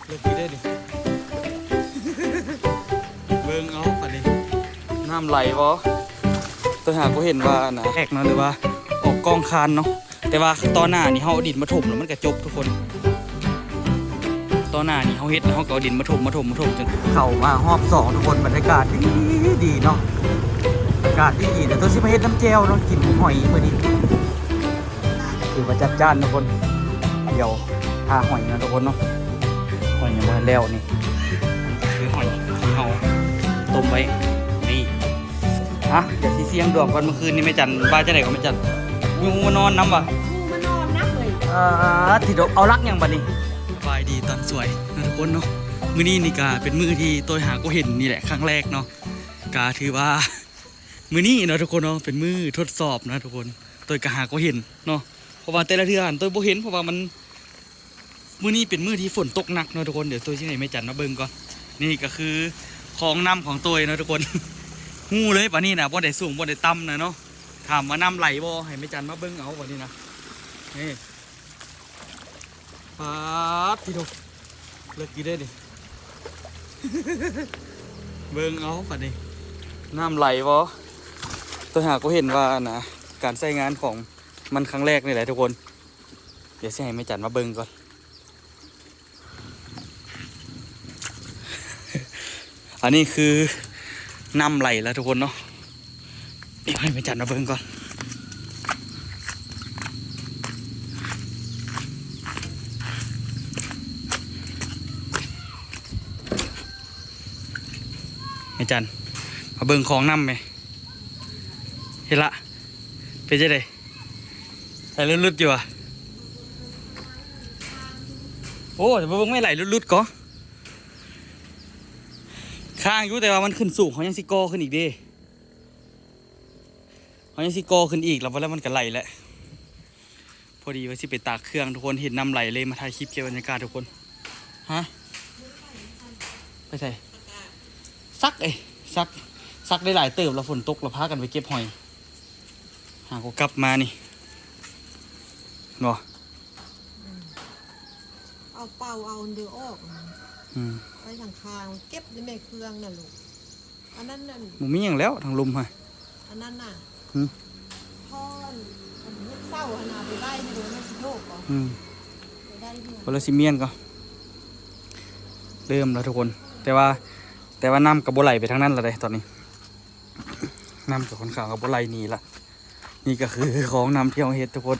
ເບິ່ງເອົາບາດນີ້ ນ້ຳໄຫຼບໍ່? ໂຕຫາກໍເຫັນວ່ານະ ແອກເນາະ ຫຼືວ່າອອກກ້ອງຄານເນາະ. ແຕ່ວ່າຕໍ່ໜ້ານີ້ເຮົາເອົາດິນມາຖົມແລ້ວມັນກະຈົບທຸກຄົນ. ຕໍ່ໜ້ານີ້ເຮົາເຮັດແລ້ວເຮົາກໍເອົາດິນມາຖົມ ມາຖົມ ມາຖົມ ຈົນເຂົ້າມາຮອບສອງທຸກຄົນ. ບັນຍາກາດດີ ດີເນາະ ອາກາດດີ ດີ ແລ້ວໂຕຊິມາເຮັດນ້ຳແຈ່ວເນາະ ກິນຫອຍມື້ນີ້. ຖືວ່າຈັດຈ້ານທຸກຄົນ. ດຽວຖ້າຫອຍນະທຸກຄົນເນາະ ຫອຍຍັງບໍ່ທັນແລ້ວນີ້. ຄືຫອຍທີ່ເຮົາຕົ້ມໄວ້ນີ້. ອ່ະ ດຽວຊິສ່ຽງດວງກ່ອນ. ມື້ຄືນນີ້ແມ່ຈັນວ່າຈັ່ງໃດກໍແມ່ຈັນ ມີງູມານອນນຳຫວາ? ງູມານອນນຳເລີຍ. ອ່າ ທີ່ເອົາຫຼັກຫຍັງບາດນີ້? ສະບາຍດີຕອນສວຍເນາະທຸກຄົນເນາະ. ມື້ນີ້ນີ້ກະເປັນມື້ທີ່ໂຕຫາກໍເຫັນນີ້ແຫຼະຄັ້ງແລກເນາະ. ກະຖືວ່າ ມື້ນີ້ເນາະທຸກຄົນເນາະ ເປັນມື້ທົດສອບນະທຸກຄົນ. ໂຕຍກະຫາກໍເຫັນເນາະ ເພາະວ່າແຕ່ລະເທື່ອຫັ້ນໂຕຍບໍ່ເຫັນ ເພາະວ່າມັນ ມື້ນີ້ເປັນມື້ທີ່ຝົນຕົກໜັກເນາະທຸກຄົນ. ດຽວໂຕຍຊິໃຫ້ແມ່ຈັນມາເບິ່ງກ່ອນ. ນີ້ກະຄືຄອງນ້ຳຂອງໂຕຍເນາະທຸກຄົນ. ຮູ້ເລີຍບາດນີ້ນະ ບ່ອນໃດສູງ ບ່ອນໃດຕ່ຳນະເນາະ. ຖາມວ່ານ້ຳໄຫຼບໍ່ ໃຫ້ແມ່ຈັນມາເບິ່ງເອົາບາດນີ້ນະ. ນີ້ ປາດຕິໂທ ເລິກຢູ່ເດ້ນີ້. ເບິ່ງເອົາບາດນີ້ ນ້ຳໄຫຼບໍ່? ໂຕຫາກໍເຫັນວ່ານະ ການໃຊ້ງານຂອງມັນຄັ້ງແລກນີ້ແຫຼະທຸກຄົນ. ດຽວຊິໃຫ້ແມ່ຈັນມາເບິ່ງກ່ອນ. ອັນນີ້ຄືນ້ຳໄຫຼແລ້ວທຸກຄົນເນາະ. ດຽວໃຫ້ແມ່ຈັນມາເບິ່ງກ່ອນ. ແມ່ຈັນ ມາເບິ່ງຄອງນ້ຳແມ. ເຫັນລະ ເປັນຈັ່ງໃດ? ໄຫຼຫຼຸດໆຢູ່ຫວາ? ໂອ້ ແຕ່ວ່າເບິ່ງແມ່ ໄຫຼຫຼຸດໆກໍ ຄ້າງຢູ່ ແຕ່ວ່າມັນຂຶ້ນສູງ ເຮົາຍັງຊິກໍ່ຂຶ້ນອີກເດ້. ເຮົາຍັງຊິກໍ່ຂຶ້ນອີກ ແລ້ວ ແລ້ວມັນກໍໄຫຼແຫຼະ. ພໍດີວ່າຊິໄປຕາກເຄື່ອງທຸກຄົນ ເຫັນນ້ຳໄຫຼເລີຍ ມາຖ່າຍຄລິບເກັບບັນຍາກາດທຸກຄົນ. ຮະ? ໄປໃສ? ຊັກເອີຍ ຊັກ ຊັກໄດ້ຫຼາຍເຕີບແລ້ວ ຝົນຕົກແລ້ວ ພາກັນໄປເກັບຫອຍ. ຫາກໍກັບມານີ້ ເນາະ. ອືມ ເອົາເປົ່າເອົາອັນເດີອອກ. ອືມ ໄປທາງຂ້າງ ເກັບໃນແມ່ເຄື່ອງນະລູກ. ອັນນັ້ນນັ້ນ ບໍ່ມີຫຍັງແລ້ວທາງລຸ່ມຫັ້ນ. ອັນນັ້ນນະ ຫຶ ທ່ອນ ອັນເຮັດເສົາຫັ້ນນະ ໄປໄວ້ໃຫ້ໂດຍ ມັນຊິໂຍກບໍ່? ອືມ ໄປໄດ້ເຮືອນ ເວລາຊິມ້ຽນກໍເລີ່ມແລ້ວທຸກຄົນ. ແຕ່ວ່າ ແຕ່ວ່ານ້ຳກໍບໍ່ໄຫຼໄປທາງນັ້ນລະເດ້ຕອນນີ້. ນ້ຳກໍຄ່ອນຂ້າງກໍບໍ່ໄຫຼໜີລະ. ນີ້ກໍຄືຄອງນ້ຳທີ່ເຮົາເຮັດທຸກຄົນ.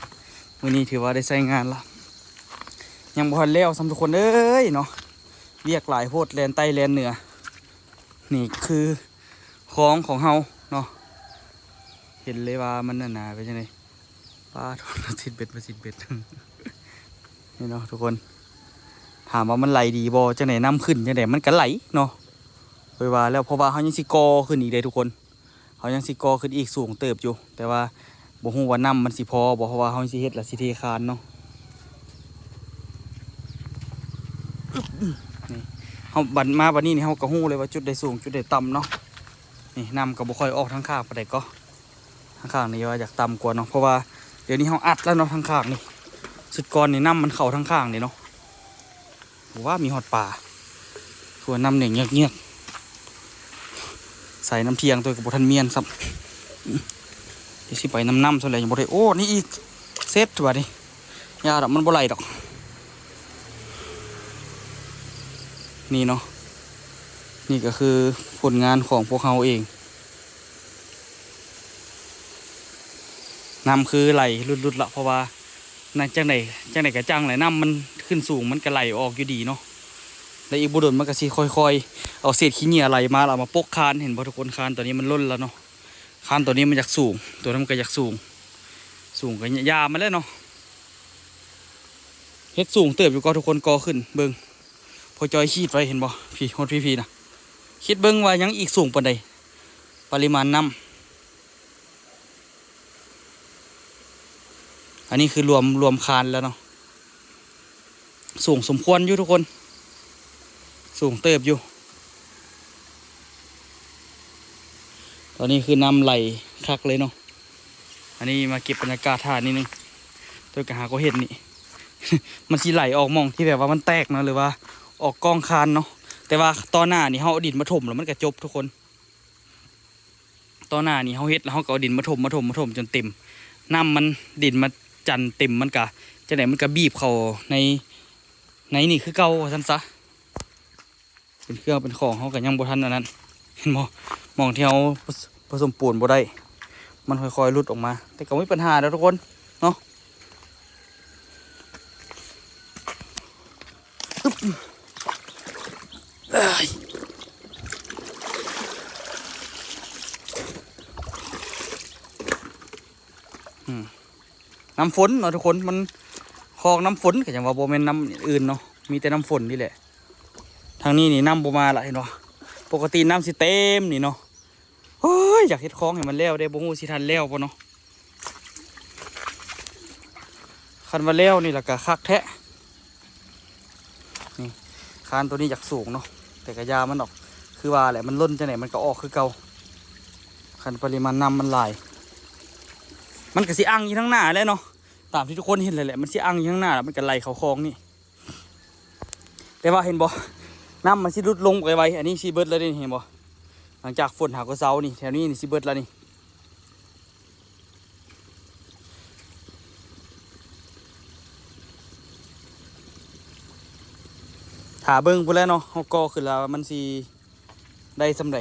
ມື້ນີ້ຖືວ່າໄດ້ໃຊ້ງານລະ. ຍັງບໍ່ທັນແລ້ວຊ້ຳທຸກຄົນເອີຍເນາະ. ວຽກຫຼາຍໂພດ ແລ່ນໃຕ້ແລ່ນເໜືອ. ນີ້ຄືຄອງຂອງເຮົາເນາະ. ເຫັນເລີຍວ່າມັນນັ້ນນະ ເປັນຈັ່ງໃດ. ປາດ ມາຊິດເບັດ ມາຊິດເບັດ. ນີ້ເນາະທຸກຄົນ ຖາມວ່າມັນໄຫຼດີບໍ່? ຈັ່ງໃດ ນ້ຳຂຶ້ນຈັ່ງໃດ ມັນກໍໄຫຼເນາະ. ຂ້ອຍວ່າແລ້ວ ເພາະວ່າເຮົາຍັງຊິກໍ່ຂຶ້ນອີກເດ້ທຸກຄົນ. ເຮົາຍັງຊິກໍ່ຂຶ້ນອີກສູງເຕີບຢູ່ ແຕ່ວ່າບໍ່ຮູ້ວ່ານ້ຳມັນຊິພໍບໍ່ ເພາະວ່າເຮົາຊິເຮັດລະຊິເທຄານເນາະ. ນີ້ ເຮົາບັດມາບັດນີ້ນີ້ ເຮົາກໍຮູ້ເລີຍວ່າຈຸດໃດສູງ ຈຸດໃດຕ່ຳເນາະ. ນີ້ ນ້ຳກໍບໍ່ຄ່ອຍອອກທາງຂ້າງປານໃດກໍ ທາງຂ້າງນີ້ວ່າຢາກຕ່ຳກວ່າເນາະ ເພາະວ່າດຽວນີ້ເຮົາອັດແລ້ວເນາະ ທາງຂ້າງນີ້. ຊຸດກ່ອນນີ້ນ້ຳມັນເຂົ້າທາງຂ້າງນີ້ເນາະ. ບໍ່ວ່າມີຮອດປາ ຄືວ່ານ້ຳເໜັງເງືອກໆ. ໃສ່ນ້ຳທ່ຽງໂຕຍກໍບໍ່ທັນມ້ຽນຊ້ຳ. ດຽວຊິໄປນຳນ້ຳຊັ້ນແຫຼະ ຍັງບໍ່ໄດ້. ໂອ້ ນີ້ອີກ ເຊັດວ່ານີ້ ຢ່າດອກ ມັນບໍ່ໄຫຼດອກ. ນີ້ເນາະ ນີ້ກໍຄືຜົນງານຂອງພວກເຮົາເອງ. ນ້ຳຄືໄຫຼຫຼຸດໆລະ ເພາະວ່າ ນັ້ນ ຈັ່ງໃດ ຈັ່ງໃດກະຈັ່ງແຫຼະ ນ້ຳມັນຂຶ້ນສູງ ມັນກະໄຫຼອອກຢູ່ດີເນາະ. ແລະ ອີກບໍ່ດົນມັນກະຊິຄ່ອຍໆເອົາເສດຂີ້ເຫຍື້ອໄຫຼມາ ແລ້ວເອົາມາປົກຄານ. ເຫັນບໍ່ທຸກຄົນ? ຄານໂຕນີ້ມັນລົ້ນລະເນາະ. ຄານໂຕນີ້ມັນຢາກສູງ ໂຕນັ້ນມັນກະຢາກສູງ ສູງກະຢ່າມັນແຫຼະເນາະ. ເຮັດສູງເຕີບຢູ່ກໍທຸກຄົນ ກໍຂຶ້ນເບິ່ງ ພໍ່ຈ້ອຍຂີດໄວ້ ເຫັນບໍ່? ພີ້ ຮອດພີ້ໆນະ. ຄິດເບິ່ງວ່າຍັງອີກສູງປານໃດ ປະລິມານນ້ຳ. ອັນນີ້ຄືລວມ ລວມຄານແລ້ວເນາະ. ສູງສົມຄວນຢູ່ທຸກຄົນ ສູງເຕີບຢູ່. ຕອນນີ້ຄືນ້ຳໄຫຼຄັກເລີຍເນາະ. ອັນນີ້ມາເກັບບັນຍາກາດທ່ານິດໜຶ່ງ. ໂຕຍກະຫາກໍເຫັນນີ້ ມັນຊິໄຫຼອອກໝ່ອງທີ່ແບບວ່າມັນແຕກເນາະ ຫຼືວ່າ ອອກກ້ອງຄານເນາະ. ແຕ່ວ່າຕໍ່ໜ້ານີ້ເຮົາເອົາດິນມາຖົມແລ້ວມັນກະຈົບທຸກຄົນ. ຕໍ່ໜ້ານີ້ເຮົາເຮັດແລ້ວເຮົາກໍເອົາດິນມາຖົມ ມາຖົມ ມາຖົມຈົນເຕັມ. ນ້ຳມັນ ດິນມາຈັນເຕັມ ມັນກະ ຈັ່ງໃດມັນກະບີບເຂົ້າໃນ ໃນນີ້ຄືເກົ່າວ່າຊັ້ນຊະ. ເປັນເຄື່ອງເປັນຂອງເຮົາກໍຍັງບໍ່ທັນອັນນັ້ນ ເຫັນບໍ່? ໝ່ອງທີ່ເຮົາປະສົມປູນບໍ່ໄດ້ ມັນຄ່ອຍໆຫຼຸດອອກມາ ແຕ່ກໍບໍ່ມີປັນຫາດອກທຸກຄົນເນາະ. ອຶບ ເອີຍ ອືມ ນ້ຳຝົນເນາະທຸກຄົນ ມັນຄອງນ້ຳຝົນ ກໍຍັງວ່າບໍ່ແມ່ນນ້ຳອື່ນເນາະ ມີແຕ່ນ້ຳຝົນນີ້ແຫຼະ. ທາງນີ້ນີ້ນ້ຳບໍ່ມາລະ ເຫັນບໍ່? ປົກກະຕິນ້ຳຊິເຕັມນີ້ເນາະ. ໂອ້ຍ ຢາກເຮັດຄອງໃຫ້ມັນແລ້ວເດ້ ບໍ່ຮູ້ຊິທັນແລ້ວບໍ່ເນາະ. ຄັນວ່າແລ້ວນີ້ລະກະຄັກແທ້. ນີ້ ຄານໂຕນີ້ຢາກສູງເນາະ ແຕ່ກະຢ່າມັນດອກ ຄືວ່າແຫຼະ ມັນລົ້ນຈັ່ງໃດມັນກະອອກຄືເກົ່າ. ຄັນປະລິມານນ້ຳມັນຫຼາຍ ມັນກະຊິອັ່ງຢູ່ທາງໜ້າແຫຼະເນາະ ຕາມທີ່ທຸກຄົນເຫັນແຫຼະ ມັນຊິອັ່ງຢູ່ທາງໜ້າ ແລ້ວມັນກະໄຫຼເຂົ້າຄອງນີ້. ແຕ່ວ່າເຫັນບໍ່ ນ້ຳມັນຊິຫຼຸດລົງໄວໆ ອັນນີ້ຊິເບິດແລ້ວເດ້ ເຫັນບໍ່? ຫຼັງຈາກຝົນຫາກໍເຊົານີ້ ແຖວນີ້ນີ້ຊິເບິດແລ້ວນີ້. ຖ້າເບິ່ງພຸ້ນແຫຼະເນາະ ເຮົາກໍ່ຂຶ້ນແລ້ວມັນຊິ ໄດ້ສ່ຳໃດ.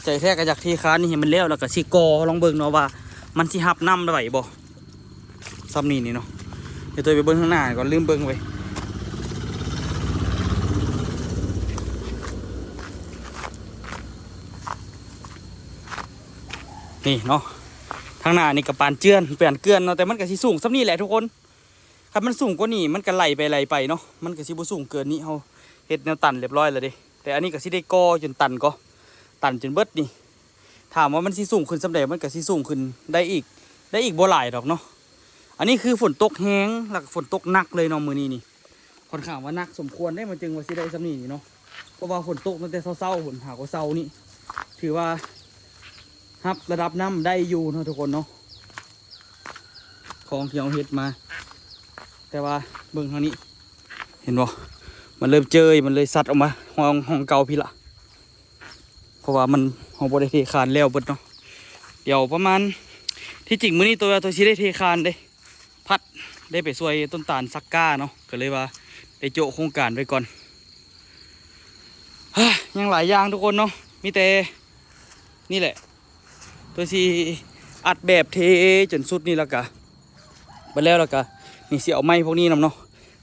ໃຈແທ້ກໍຢາກເທຄານນີ້ໃຫ້ມັນແລ້ວ ແລ້ວກໍຊິກໍ່ລອງເບິ່ງເນາະວ່າມັນຊິຮັບນ້ຳໄດ້ບໍ່ ສ່ຳນີ້ນີ້ເນາະ. ດຽວໂຕໄປເບິ່ງທາງໜ້າກ່ອນ ລືມເບິ່ງເວີຍ. ນີ້ເນາະ ທາງໜ້ານີ້ກໍປານເຈື່ອນ ປານເກືອນເນາະ ແຕ່ມັນກໍຊິສູງສ່ຳນີ້ແຫຼະທຸກຄົນ. ຄັນມັນສູງກວ່ານີ້ມັນກໍໄຫຼໄປໄຫຼໄປເນາະ ມັນກໍຊິບໍ່ສູງເກີນນີ້. ເຮົາເຮັດແນວຕັນຮຽບຮ້ອຍແລ້ວເດ້ ແຕ່ອັນນີ້ກໍຊິໄດ້ກໍ່ຈົນຕັນ ກໍ່ຕັນຈົນເບິດນີ້. ຖາມວ່າມັນຊິສູງຂຶ້ນສ່ຳໃດ ມັນກໍຊິສູງຂຶ້ນໄດ້ອີກ ໄດ້ອີກບໍ່ຫຼາຍດອກເນາະ. ອັນນີ້ຄືຝົນຕົກແຮງ ແລ້ວກໍຝົນຕົກໜັກເລີຍເນາະ ມື້ນີ້ນີ້ ຂ້ອນຂ້າງວ່າໜັກສົມຄວນເດ້ ມັນຈຶ່ງວ່າຊິໄດ້ສ່ຳນີ້ນີ້ເນາະ. ເພາະວ່າຝົນຕົກຕັ້ງແຕ່ເຊົ້າໆ ພຸ້ນ ຫາກໍເຊົ້ານີ້ ຖືວ່າຮັບລະດັບນ້ຳໄດ້ຢູ່ເນາະທຸກຄົນເນາະ. ຄອງທີ່ເຮົາເຮັດມາ ແຕ່ວ່າເບິ່ງທາງນີ້ ເຫັນບໍ່? ມັນເລີ່ມເຈີຍ ມັນເລີຍຊັດອອກມາຮ່ອງ ຮ່ອງເກົ່າພີ້ລະ ເພາະວ່າມັນ ເຮົາບໍ່ໄດ້ເທຄານແລ້ວເບິດເນາະ. ດຽວປະມານ ທີ່ຈິງມື້ນີ້ໂຕວ່າໂຕຊິໄດ້ເທຄານເດ້ ພັດໄດ້ໄປຊ່ວຍຕົ້ນຕານສັກກ້າເນາະ ກໍເລີຍວ່າໄດ້ໂຈະໂຄງການໄວ້ກ່ອນ. ຍັງຫຼາຍຢ່າງທຸກຄົນເນາະ ມີແຕ່ນີ້ແຫຼະ ໂຕຊິອັດແບບເທຈົນສຸດນີ້ ແລ້ວກະ ເບິດແລ້ວ ແລ້ວກະ ນີ້ຊິເອົາໄມ້ພວກນີ້ນຳເນາະ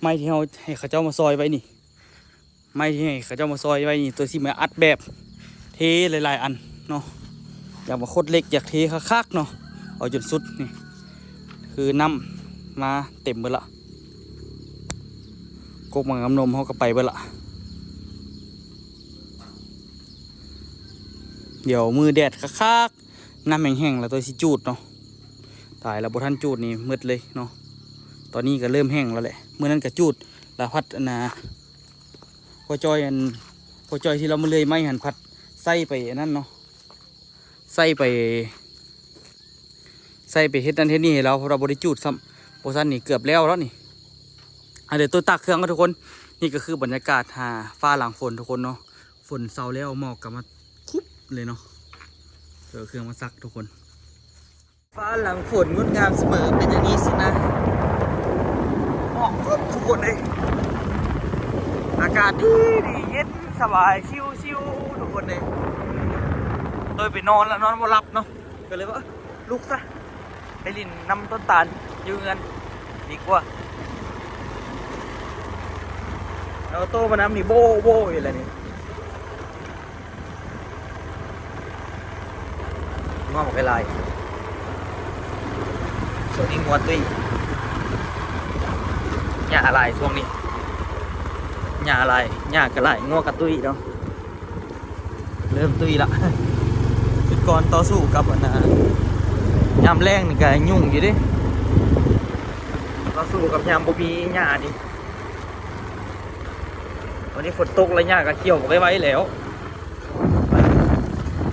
ໄມ້ທີ່ເຮົາໃຫ້ເຂົາເຈົ້າມາຊອຍໄວ້ນີ້ ໄມ້ທີ່ໃຫ້ເຂົາເຈົ້າມາຊອຍໄວ້ນີ້ ໂຕຊິມາອັດແບບເທຫຼາຍໆອັນເນາະ. ຢາກມາຄົດເຫຼັກ ຢາກເທຄັກໆເນາະ ເອົາຈົນສຸດນີ້ ຄືນ້ຳມາເຕັມເບິດລະ ກົກໝາກນ້ຳນົມເຮົາກໍໄປເບິດລະ. ດຽວມື້ແດດຄັກໆ ນ້ຳແຫ້ງໆ ແລ້ວໂຕຊິຈູດເນາະ. ຕາຍແລ້ວ ບໍ່ທັນຈູດນີ້ໝົດເລີຍເນາະ. ຕອນນີ້ກໍເລີ່ມແຫ້ງແລ້ວແຫຼະ ມື້ນັ້ນກໍຈູດ ແລ້ວພັດອັນນ່າ ພໍ່ຈ້ອຍ ອັນ ພໍ່ຈ້ອຍທີ່ລາວມາເລື່ອຍໄມ້ຫັ້ນ ພັດໃສ່ໄປອັນນັ້ນເນາະ ໃສ່ໄປ ໃສ່ໄປເຮັດນັ້ນເຮັດນີ້ໃຫ້ລາວ ເພາະວ່າບໍ່ໄດ້ຈູດຊ້ຳ ບໍ່ຊັ້ນນີ້ເກືອບແລ້ວແລ້ວນີ້. ອາ ດຽວໂຕຕັກເຄື່ອງກ່ອນທຸກຄົນ. ນີ້ກໍຄືບັນຍາກາດຫາຟ້າຫຼັງຝົນທຸກຄົນເນາະ ຝົນເຊົາແລ້ວ ໝອກກໍມາຄຸບເລີຍເນາະ. ເອົາເຄື່ອງມາຊັກທຸກຄົນ. ຟ້າຫຼັງຝົນງົດງາມສະເໝີເປັນຢ່າງນີ້ຊິນະ ໝອກຄົບທຸກຄົນເອີຍ. ອາກາດດີໆ ເຢັນສະບາຍ ຊິວໆ ທຸກຄົນເອີຍ. ໂຕໄປນອນລະນອນບໍ່ຫຼັບເນາະ ກໍເລີຍວ່າ ເອີ ລຸກຊະ ໄປຫຼິ້ນນຳຕົ້ນຕານຢູ່ເຮືອນດີກວ່າ. ເອົາໂຕມານຳນີ້ ໂບ້ໆ ຢູ່ແລ້ວນີ້. ງົວບັກຫຼາຍໆ ຊ່ວງນີ້ງົວຕຸ້ຍ ຫຍ້າຫຼາຍຊ່ວງນີ້ ຫຍ້າຫຼາຍ ຫຍ້າກໍຫຼາຍ ງົວກໍຕຸ້ຍເນາະ. ເລີ່ມຕຸ້ຍລະ ຄືກ່ອນຕໍ່ສູ້ກັບອັນນ່າ ຍາມແລ້ງນີ້ກໍຫຍຸ້ງຢູ່ເດ້ ຕໍ່ສູ້ກັບຍາມບໍ່ມີຫຍ້ານີ້. ວັນນີ້ຝົນຕົກແລ້ວ ຫຍ້າກໍຂຽວບໍ່ໄຫວແລ້ວ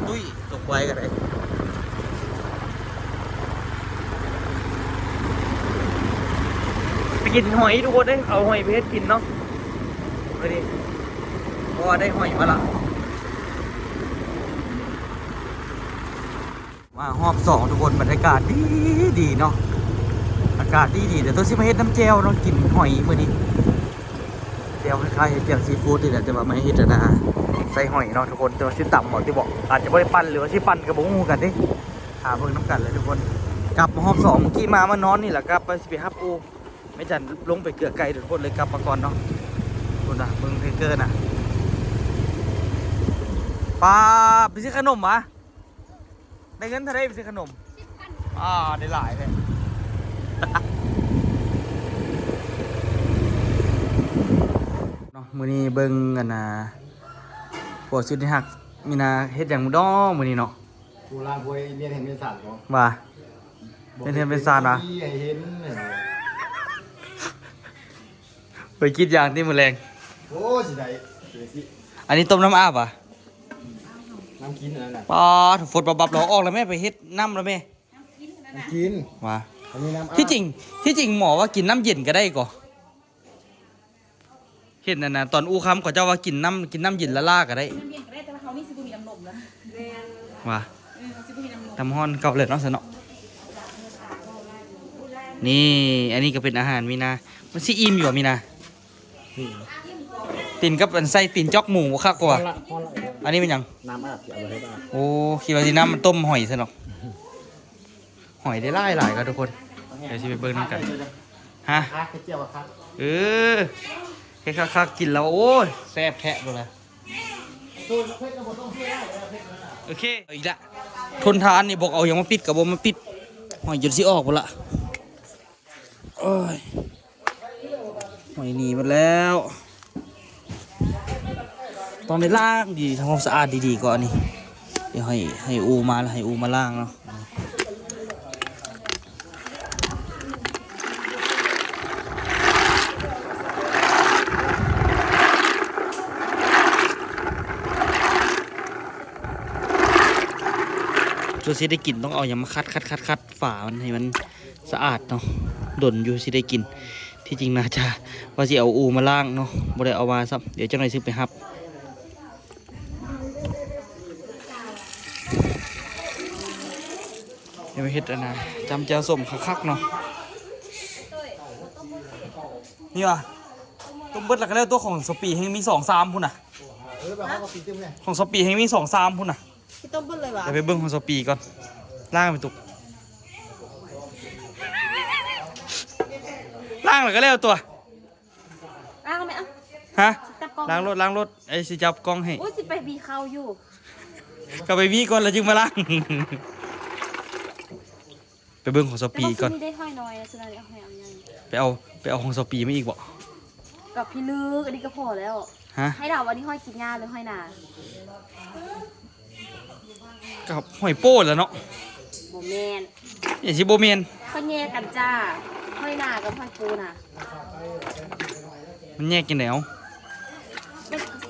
ຕຸ້ຍ ຕົກໄວກໍໄດ້. ໄປກິນຫອຍທຸກຄົນເອີຍ ເອົາຫອຍໄປເຮັດກິນເນາະ. ນີ້ ເພາະວ່າໄດ້ຫອຍມາລະ. ມາຮອບສອງທຸກຄົນ ບັນຍາກາດດີ ດີເນາະ ອາກາດດີ ດີ. ແຕ່ຕົວຊິມາເຮັດນ້ຳແຈ່ວເນາະ ກິນຫອຍມື້ນີ້ ແຈ່ວຄ້າຍໆ ແຈ່ວຊີຟູດນີ້ແຫຼະ ແຕ່ວ່າມາເຮັດອັນນາ ໃສ່ຫອຍເນາະທຸກຄົນ. ແຕ່ວ່າຊິຕຳເອົາຕິເບາະ ອາດຈະບໍ່ໄດ້ປັ່ນ ຫຼືວ່າຊິປັ່ນກໍບໍ່ຮູ້ຄືກັນເດ້. ຖ້າເບິ່ງນຳກັນເລີຍທຸກຄົນ. ກັບມາຮອບສອງ ເມື່ອກີ້ມາ ມານອນນີ້ລະ ກັບໄປ ຊິໄປຮັບອູ່ ແມ່ຈັນລົງໄປເກືອກໄກ່ທຸກຄົນ ເລີຍກັບມາກ່ອນເນາະ. ພຸ້ນນະ ເບິ່ງເທເກີນະ ປ້າ ໄປຊື້ຂະໜົມຫວາ? ໄດ້ເງິນເທົ່າໃດໄປຊື້ຂະໜົມ? ສິບພັນ. ອ້າ ໄດ້ຫຼາຍແທ້ເນາະ. ມື້ນີ້ເບິ່ງອັນນາ ຜົວສຸດທີ່ຮັກມີນາເຮັດຫຍັງດອກມື້ນີ້ເນາະ? ກູລ້າງຖ້ວຍ ເຮັດເຮືອນເຮັດຊານບໍ? ວ່າ ເຮັດເຮືອນເຮັດຊານຫວາ? ໃຫ້ເຫັນ ໄປກິນຢາງຕິມື້ແລງ. ໂອ້ ຊິໄດ້ ອັນນີ້ຕົ້ມນ້ຳອາບຫວາ? ນ້ຳກິນອັນນັ້ນນະ. ປາດ ຝົນບັບໆ ລອອອກແລ້ວແມ່ ໄປເຮັດນ້ຳແລ້ວແມ່. ນ້ຳກິນ ວ່າ ອັນນີ້ນ້ຳອາບ. ທີ່ຈິງ ທີ່ຈິງໝໍວ່າກິນນ້ຳເຢັນກໍໄດ້ກໍ ເຫັນອັນນະ ຕອນອູ່ຄ່ຳເຂົາເຈົ້າວ່າກິນນ້ຳ ກິນນ້ຳເຢັນລ້າໆກໍໄດ້. ກິນນ້ຳເຢັນກໍໄດ້ ແຕ່ວ່າເຮົານີ້ຊິບໍ່ມີນ້ຳນົມນະ. ແມ່ນ ວ່າ ເອີ ເຮົາຊິບໍ່ມີນ້ຳນົມ ນ້ຳຮ້ອນເກົ່າແລ້ວເນາະ ຊັ້ນເນາະ. ນີ້ ອັນນີ້ກໍເປັນອາຫານມີນາ. ມັນຊິອີ່ມຢູ່ຫວາ ມີນາ? ຕີນກັບອັນໃສ່ຕີນຈອກໝູບໍ່ຄັກກວ່າ? ພໍລະ ພໍລະ. ອັນນີ້ແມ່ນຫຍັງ? ນ້ຳອາບ ຊິເອົາໄວ້ໃຫ້ອາບ. ໂອ້ ຄິດວ່າຊິນ້ຳຕົ້ມຫອຍຊັ້ນດອກ. ຫອຍໄດ້ຫຼາຍໆ ກໍທຸກຄົນ. ດຽວຊິໄປເບິ່ງນຳກັນ. ຮະ? ຄັກ ເຮັດແຈ່ວຄັກ. ເອີ ເຮັດຄັກໆ ກິນແລ້ວ ໂອ້ຍ ແຊບແທ້ໂລດລະ. ໂອເຄ ເອົາອີກລະ. ທົນທານນີ້ ບອກເອົາຫຍັງມາປິດກໍບໍ່ມາປິດ. ຫອຍຈົນຊິອອກພຸ້ນລະ. ໂອ້ຍ ຫອຍໜີໝົດແລ້ວ. ຕ້ອງໄດ້ລ້າງດີ ທຳຄວາມສະອາດດີໆ ກ່ອນນີ້. ດຽວໃຫ້ ໃຫ້ອູ່ມາ ໃຫ້ອູ່ມາລ້າງເນາະ. ສ່ວນຊິໄດ້ກິນ ຕ້ອງເອົາຫຍັງມາຂັດໆໆໆ ຝາມັນໃຫ້ມັນ ສະອາດເນາະ. ດົນຢູ່ຊິໄດ້ກິນ. ທີ່ຈິງໜ້າຈະວ່າຊິເອົາອູ່ມາລ້າງເນາະ ບໍ່ໄດ້ເອົາມາຊ້ຳ. ດຽວຈັກໜ່ອຍຊິໄປຮັບ. ດຽວໄປເຮັດອັນນະ ຈ້ຳແຈ່ວສົ້ມຄັກໆ ເນາະ. ນີ້ຫວາ? ຕົ້ມເບິດແລ້ວກໍແລ້ວຕົວະ. ຂອງສະປີແຮ່ງມີສອງສາມພຸ້ນນະ. ເອີ ແບບວ່າກໍປີຕຶມແຫຼະ. ຂອງສະປີແຮ່ງມີສອງສາມພຸ້ນນະ. ຊິຕົ້ມເບິດເລີຍຫວາ? ດຽວໄປເບິ່ງຂອງສະປີກ່ອນ. ລ້າງໄປຕຸກ ລ້າງແລ້ວກໍແລ້ວຕົວະ. ລ້າງແລ້ວແມ່. ຮະ? ຊິຈັບກ້ອງ ລ້າງໂລດ ລ້າງໂລດ. ໄອ້ຊິຈັບກ້ອງໃຫ້. ໂອ້ຍ ຊິໄປຫວີເຂົ້າຢູ່. ກໍໄປຫວີກ່ອນ ແລ້ວຈຶ່ງມາລ້າງ. ໄປເບິ່ງຂອງສະປີກ່ອນ. ແຕ່ວ່າຊຸມນີ້ໄດ້ຫອຍນ້ອຍນະ ຊຸມນັ້ນໄດ້ຫອຍອັນໃຫຍ່. ໄປເອົາ ໄປເອົາຂອງສະປີມາອີກບໍ? ກັບພິລຶກ ອັນນີ້ກໍພໍແລ້ວ. ຮະ? ໃຫ້ເດົາ ອັນນີ້ຫອຍກິນຫຍ້າ ຫຼືຫອຍນາ? ກໍຫອຍໂປ້ແຫຼະເນາະ. ບໍ່ແມ່ນ. ຫຍັງຊິບໍ່ແມ່ນ? ເຂົາແຍກກັນຈ້າ ຫອຍນາກັບຫອຍໂປ້ນະ. ມັນແຍກຈັ່ງໃດເອົາ?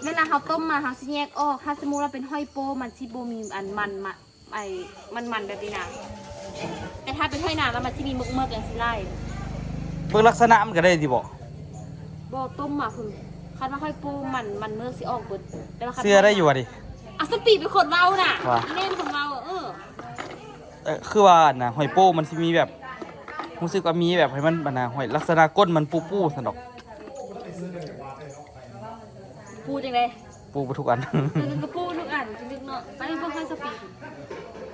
ເວລາເຮົາຕົ້ມມາ ເຮົາຊິແຍກອອກ. ຖ້າສົມມຸດວ່າເປັນຫອຍໂປ້ ມັນຊິບໍ່ມີອັນມັນມາ ໄອ້ມັນໆ ແບບນີ້ນະ. ແຕ່ຖ້າເປັນຫອຍນາງລະມັນຊິມີເໝິກໆ ຈັ່ງຊີ້ຫຼາຍ. ເບິ່ງລັກສະນະມັນກໍໄດ້ຕິບໍ? ບໍ່ ຕົ້ມມາພຸ້ນ. ຄັນວ່າຫອຍໂປ້ມັນ ມັນເໝິກຊິອອກເບິດ. ແຕ່ວ່າຄັນ ເຊື່ອໄດ້ຢູ່ຫວານີ້? ອາ ສະປີເປັນຄົນເວົ້ານະ. ວ່າ ແມ່ນຄົນເວົ້າ. ເອີ ເອີ ຄືວ່າອັນນະ ຫອຍໂປ້ມັນຊິມີແບບ ຮູ້ສຶກວ່າມີແບບໃຫ້ມັນ ອັນນະ ຫອຍ ລັກສະນະກົ້ນມັນປູໆ ຊັ້ນດອກ. ປູຈັ່ງໃດ? ປູໄປທຸກອັນ. ເອີ ກໍປູທຸກອັນ ຈະນຶກເນາະ. ໄປເບິ່ງໃຫ້ສະປີ.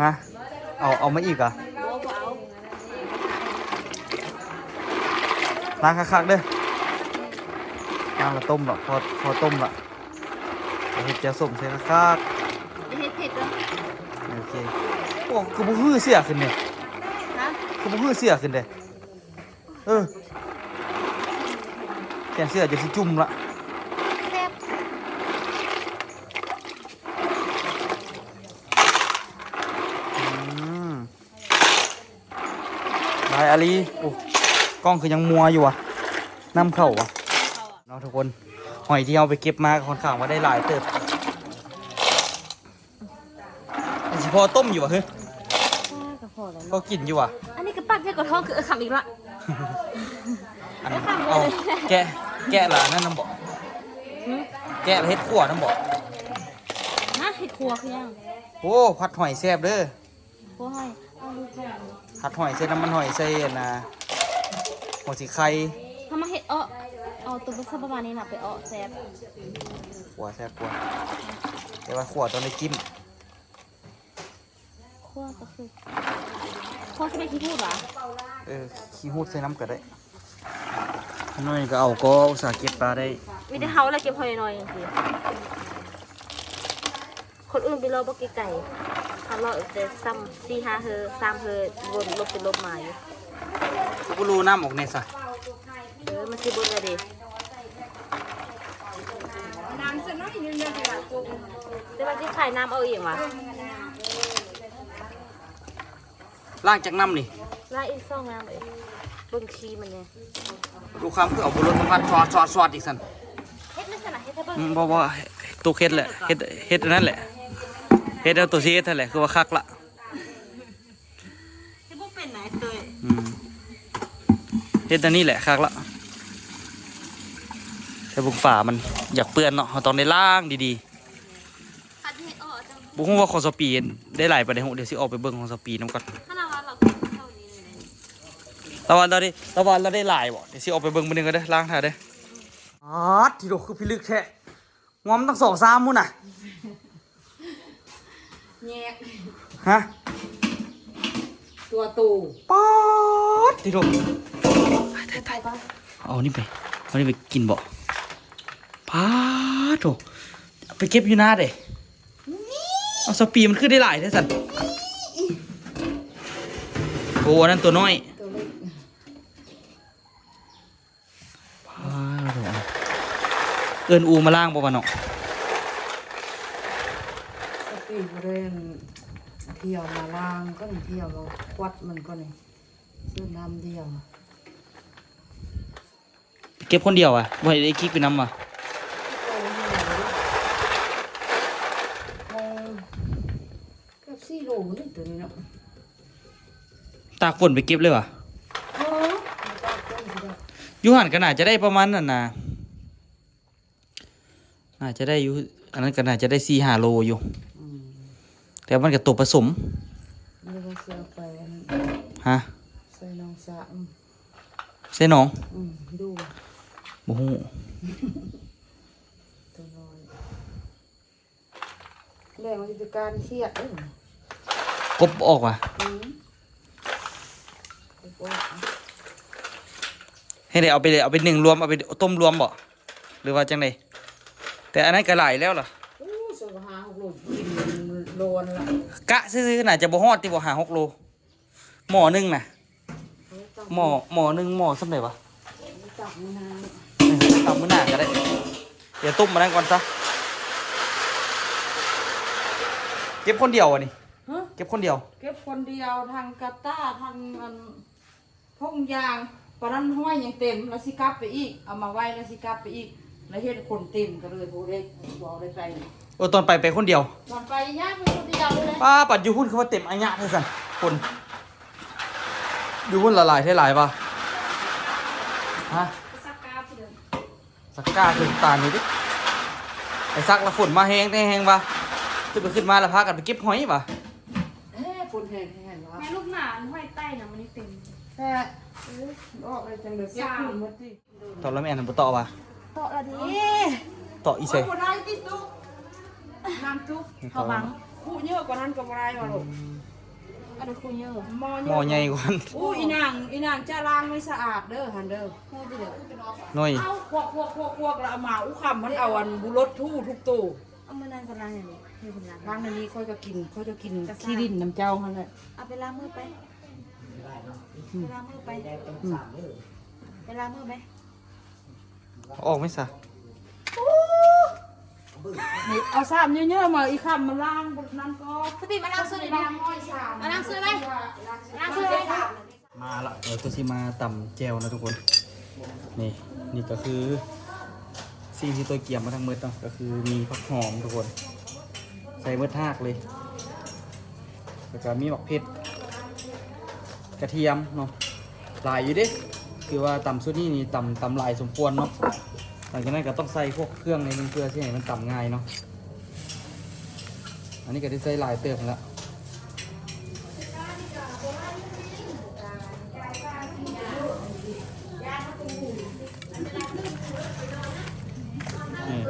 ຮະ? ເອົາ ເອົາມາອີກຫວາ? ບໍ່ ບໍ່ເອົາ. ລ້າງຄັກໆ ເດີ. ລ້າງແລ້ວຕົ້ມດອກ. ພໍ ພໍຕົ້ມລະ ໄປເຮັດແຈ່ວສົ້ມໃສ່ຄັກໆ. ຢ່າເຮັດເຜັດເດີ. ໂອເຄ. ໂອ້ ຄືບໍ່ຮືເສື້ອຂຶ້ນເດ? ຮະ? ຄືບໍ່ຮືເສື້ອຂຶ້ນເດ? ເອີ ແຂນເສື້ອຈົນຊິຈຸ່ມລະ. ແຊບ. ອືມ ຫຼາຍອີ່ຫຼີ. ໂອ້ ກ້ອງຄືຍັງມົວຢູ່ຫວາ? ນ້ຳເຂົ້າຫວາ? ເນາະທຸກຄົນ ຫອຍທີ່ເຮົາໄປເກັບມາກໍຄ່ອນຂ້າງວ່າໄດ້ຫຼາຍເຕີບ. ຊິພໍຕົ້ມຢູ່ຫວາ? ເຮີ ພໍກໍພໍແລ້ວ ພໍກິນຢູ່ຫວາ? ອັນນີ້ກໍປັກໃຫຍ່ກວ່າທ້ອງຄືເອື້ອຍຄຳອີກລະ. ອັນ ເອື້ອຍຄຳ ເອົາ ແກະ ແກະລະອັນນັ້ນນຳບໍ? ຫື? ແກະເຮັດຂົ້ວນຳບໍ່? ຮະ? ເຮັດຂົ້ວຄືຫຍັງ? ໂອ້ ຜັດຫອຍແຊບເດີ. ໂອ້ຍ ເອົາລູກໄປ ຜັດຫອຍໃສ່ນ້ຳມັນຫອຍ ໃສ່ອັນນ່າ ຫົວສີໄຄ. ເຮົາມາເຮັດເອາະ ເອົາຕົວປະມານນີ້ນະໄປເອາະແຊບ. ຂົ້ວແຊບກວ່າ ແຕ່ວ່າຂົ້ວຕ້ອງໄດ້ຈິ້ມ. ຂົ້ວກໍຄື ຂົ້ວຊິແມ່ນຂີ້ຫູດຫວາ? ເອີ ຂີ້ຫູດໃສ່ນຳກໍໄດ້. ໜ້ອຍກໍເອົາ ກໍອຸດສ່າເກັບປາໄດ້. ມີແຕ່ເຮົາແຫຼະເກັບຫອຍໜ້ອຍຈັ່ງຊີ້. ຄົນອື່ນໄປເລາະບໍ່ໄກໆ ເຮົາເລາະແຕ່ຊ້ຳສີ່ຫ້າເຮີ ສາມເຮີ ວົນລົບໄປລົບມາຢູ່. ຄືບໍ່ລຸນ້ຳອອກແດ່ຊະ? ເອີ ມັນຊິເບິດແລ້ວເດ. ນ້ຳຊະໜ້ອຍໜຶ່ງເດີ ແຕ່ວ່າຊິຂາຍນ້ຳເອົາເອງຫວາ? ລ້າງຈັກນ້ຳນີ້? ລ້າງອີກສອງນ້ຳເອີຍ. ເບິ່ງຂີ້ມັນແດ່. ລູກຄ້າມຄືເອົາບຸລົດມາພັດຊອດໆໆອີກຊັ້ນ. ເຮັດແມ່ນຊັ້ນນະ ເຮັດໃຫ້ເບິ່ງ. ອືມ ບໍ່ ບໍ່ ຕຸກເຮັດແຫຼະ ເຮັດ ເຮັດອັນນັ້ນແຫຼະ ເຮັດເອົາໂຕຊິເຮັດຫັ້ນແຫຼະ ຄືວ່າຄັກລະ. ເຮັດບໍ່ເປັນນະ ເອີຍ. ອືມ ເຮັດອັນນີ້ແຫຼະຄັກລະ. ແຕ່ເບິ່ງຝາມັນຢາກເປື້ອນເນາະ ເຮົາຕ້ອງໄດ້ລ້າງດີໆ. ຄັນເຮັດອອກຈັ່ງ ບໍ່ຮູ້ວ່າຂອງຊາວປີໄດ້ຫຼາຍປານໃດ. ດຽວຊິອອກໄປເບິ່ງຂອງຊາວປີນຳກ່ອນ. ຂະໜາດວ່າລາວເອົານີ້ເລີຍ. ລາວວ່າລາວໄດ້ ລາວວ່າລາວໄດ້ຫຼາຍບໍ່? ດຽວຊິອອກໄປເບິ່ງມື້ໜຶ່ງກ່ອນເດີ ລ້າງຖ້າເດີ. ອາດ ທີ່ໂດ ຄືພິລຶກແທ້. ງອມຕັ້ງສອງສາມພຸ້ນນະ. ແຍກ ຮະ? ຕົວໂຕ. ປາດ ທີ່ໂດ. ຕາຍ ຕາຍ ຕາຍ. ເອົານີ້ໄປ ເອົານີ້ໄປກິນບໍ່? ປາດໂທ້ ໄປເກັບຢູ່ນາເດ້. ເອົາ ຊາວປີມັນຄືໄດ້ຫຼາຍແທ້ຊັ້ນ. ໂອ້ ອັນນັ້ນຕົວນ້ອຍ. ຕົວເລັກ. ປາດໂທ້ ເອີ້ນອູມາລ້າງບໍ່ວະເນາະ? ຊາວປີບໍ່ໄດ້ອັນ ທ່ຽວມາລ້າງກ່ອນ ທ່ຽວມາກວາດມັນກ່ອນນີ້. ເຊິ່ງນ້ຳດຽວ. ເກັບຄົນດຽວຫວາ? ບໍ່ໃຫ້ໄອ້ກິກໄປນຳຫວາ? ເກືອບສີ່ໂລນີ້ ຕົວນີ້ເນາະ. ຕາກຝົນໄປເກັບເລີຍຫວາ? ເອີ ຕາກຝົນຊິໄດ້. ຢູ່ຫັ້ນກໍໜ້າຈະໄດ້ປະມານນັ້ນນະ. ໜ້າຈະໄດ້ຢູ່ ອັນນັ້ນກໍໜ້າຈະໄດ້ສີ່ຫ້າໂລຢູ່. ອືມ ແຕ່ມັນກໍຕົວປະສົມ. ຫຼືວ່າຊິເອົາໄປອັນ ຮະ? ໃສ່ໜອງສະ. ອືມ ໃສ່ໜອງ? ອືມ ຢູ່ ບໍ່ຮູ້ ຕົວນ້ອຍ. ແລ້ວມັນຊິໄປການຂຽດເດ້. ກົບອອກຫວາ? ອືມ ກົບອອກ. ເຮັດໃດ ເອົາໄປ ເອົາໄປໜຶ້ງລວມ ເອົາໄປຕົ້ມລວມບໍ່ ຫຼືວ່າຈັ່ງໃດ? ແຕ່ອັນນັ້ນກໍຫຼາຍແລ້ວລະ. ໂອ້ ສອງຫ້າຫົກໂລ ກິນໂລນລະ. ກະຊື່ໆ ໜ້າຈະບໍ່ຮອດຕິ ບໍ່ ຫ້າຫົກໂລ. ໝໍ້ໜຶ່ງນະ ເອົາໄປຕຳ ໝໍ້ ໝໍ້ໜຶ່ງໝໍ້ສ່ຳໃດຫວາ? ເອົາໄປຕຳມື້ໜ້າ. ເອີ ຕຳມື້ໜ້າກໍໄດ້. ດຽວຕົ້ມອັນນັ້ນກ່ອນຊະ. ເກັບຄົນດຽວຫວານີ້? ຮະ? ເກັບຄົນດຽວ? ເກັບຄົນດຽວ ທັງກະຕ້າ ທັງອັນ ຖົງຢາງ. ປານນັ້ນຫ້ອຍຍັງເຕັມ ລະຊິກັບໄປອີກ ເອົາມາໄວ້ລະຊິກັບໄປອີກ ລະເຫັນຄົນເຕັມ ກໍເລີຍບໍ່ໄດ້ ບໍ່ໄດ້ໄປ. ເອີ ຕອນໄປ ໄປຄົນດຽວ? ຕອນໄປຍ່າງໄປຄົນດຽວເລີຍ. ປ້າ ປັດຢູ່ພຸ້ນຄືວ່າເຕັມອາຍະແທ້ຊັ້ນ ຄົນຢູ່ພຸ້ນຫຼາຍແທ້ຫຼາຍຫວາ? ຮະ? ໄປຊັກກາພຸ້ນເດີ. ຊັກກາຄືຕານີ້ຕິ ໄປຊັກລະຝົນມາແຮງແທ້ແຮງຫວາ? ຂຶ້ນໄປຂຶ້ນມາລະພາກັນໄປເກັບຫອຍຫວາ? ເອີ ຝົນແຮງແທ້ຫວາ? ແມ່ລູກໜານຫ້ອຍໃຕ້ນະ ມັນນີ້ເຕັມແທ້. ເອີ ອອກໄດ້ຈັ່ງເດີ ເກັບຄືນໝົດຕິ. ຕອບລະແມ່ນບໍ່ຕອບຫວາ? ເຕາະລະເດ. ເຕາະອີ່ໃສ? ບໍ່ໄດ້ຕິຕຸກ ນ້ຳຕຸກ ເຂົາບັງ. ຄຸເຍີກວ່ານັ້ນກໍບໍ່ໄດ້ຫວາລູກ? ອືມ ອັນນີ້ຄຸເຍີ ໝໍ້ໃຫຍ່ກວ່າ. ອູ້ ອີນາງ ອີນາງຈະລ້າງໃຫ້ສະອາດເດີຫັ້ນເດີ. ໜ້ອຍ ຄວກໆໆໆ ລະເອົາມາ ອູ້ ຄຳມັນເອົາອັນບຸລົດຖູທຸກໂຕ. ເອົາມື້ນັ້ນກໍລ້າງອັນນີ້ ນີ້ເພິ່ນລ້າງ ລ້າງອັນນີ້. ຂ້ອຍກໍກິນ ຂ້ອຍກໍກິນຂີ້ດິນນຳເຈົ້າຫັ້ນແຫຼະ. ເອົາໄປລ້າງມືໄປ ອືມ ໄປລ້າງມືໄປ ອືມ ໄປລ້າງມືໄປ. ເອົາອອກໄໝຊະ? ນີ້ ເອົາສາມເຍີະໆ ມາ ອີ່ຄຳມາລ້າງນັ້ນກໍ ສະປີມາລ້າງເສື້ອນີ້ ມາລ້າງເສື້ອໄວ້ ມາລ້າງເສື້ອໄວ້. ມາລະ ເຮົາກໍຊິມາຕຳແຈ່ວນະທຸກຄົນ. ນີ້ ນີ້ກໍຄືສິ່ງທີ່ຕົວກຽມມາທັງໝົດເນາະ ກໍຄືມີຜັກຫອມທຸກຄົນ ໃສ່ໝົດຮາກເລີຍ. ແລ້ວກໍມີໝາກເຜັດ ກະທຽມເນາະ ຫຼາຍຢູ່ເດ້. ຄືວ່າຕຳຊຸດນີ້ນີ້ ຕຳ ຕຳຫຼາຍສົມຄວນເນາະ. ຫຼັງຈາກນັ້ນກໍຕ້ອງໃສ່ພວກເຄື່ອງໜ້ອຍໜຶ່ງ ເພື່ອຊິໃຫ້ມັນຕຳງ່າຍເນາະ. ອັນນີ້ກໍໄດ້ໃສ່ຫຼາຍເຕີບແລ້ວ. ອືມ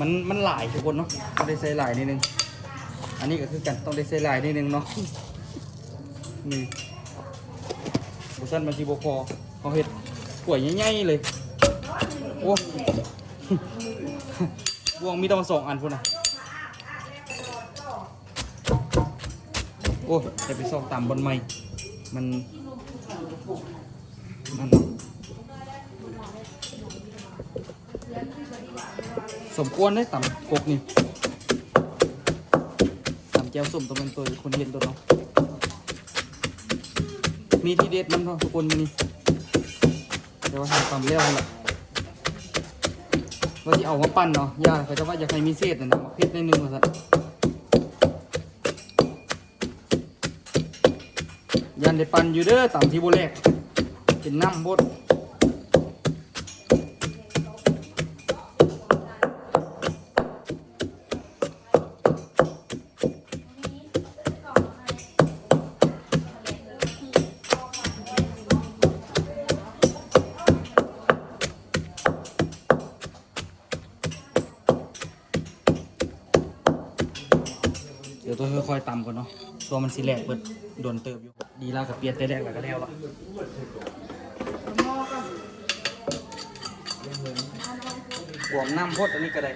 ມັນ ມັນຫຼາຍທຸກຄົນເນາະ, ຕ້ອງໄດ້ໃສ່ຫຼາຍໜ້ອຍໜຶ່ງ. ອັນນີ້ກໍຄືກັນ ຕ້ອງໄດ້ໃສ່ຫຼາຍໜ້ອຍໜຶ່ງເນາະ. ນີ້ ບໍ່ຊັ້ນມັນຊິບໍ່ພໍ. ເຮົາເຮັດຖ້ວຍໃຫຍ່ໆເລີຍ. ໂອ້ ບ່ວງມີແຕ່ວ່າສອງອັນພຸ້ນນະ. ໂອ້ຍ ຈະໄປຊອກຕຳບ່ອນໃໝ່ ມັນ ມັນ ສົມຄວນເດ້ ຕຳກົກນີ້ ຕຳແຈ່ວສົ້ມ ຕ້ອງເປັນໂຕຄົນເຮັດໂດດເນາະ. ມີທີເດັດນຳເນາະທຸກຄົນມື້ນີ້, ແຕ່ວ່າຖ້າຕຳແລ້ວຫັ້ນລະ ວ່າຊິເອົາມາປັ່ນເນາະ, ຢ້ານເຂົາເຈົ້າວ່າຢາກໃຫ້ມີເສດຫັ້ນນະ ໝາກເຜັດໜ້ອຍໜຶ່ງວ່າຊັ້ນ. ຢ້ານໄດ້ປັ່ນຢູ່ເດີ ຕຳທີ່ບໍ່ແຫຼກ ເປັນນ້ຳໂພດ. ດຽວຕ້ອງຄ່ອຍໆຕຳກ່ອນເນາະ, ຕົວມັນຊິແຫຼກເບິດ ດົນເຕີບຢູ່. ດີລະ ກະປຽດແຕ່ແລກລະກະແລ້ວລະ. ບວມນ້ຳໂພດ ອັນນີ້ກະໄດ້.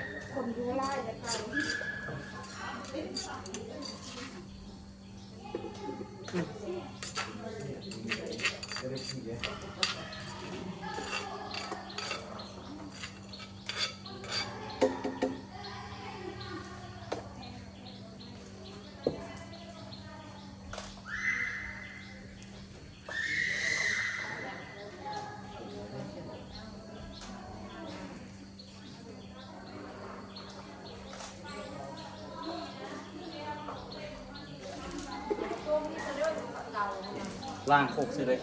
ລ້າງຄົກຊິເລີຍ.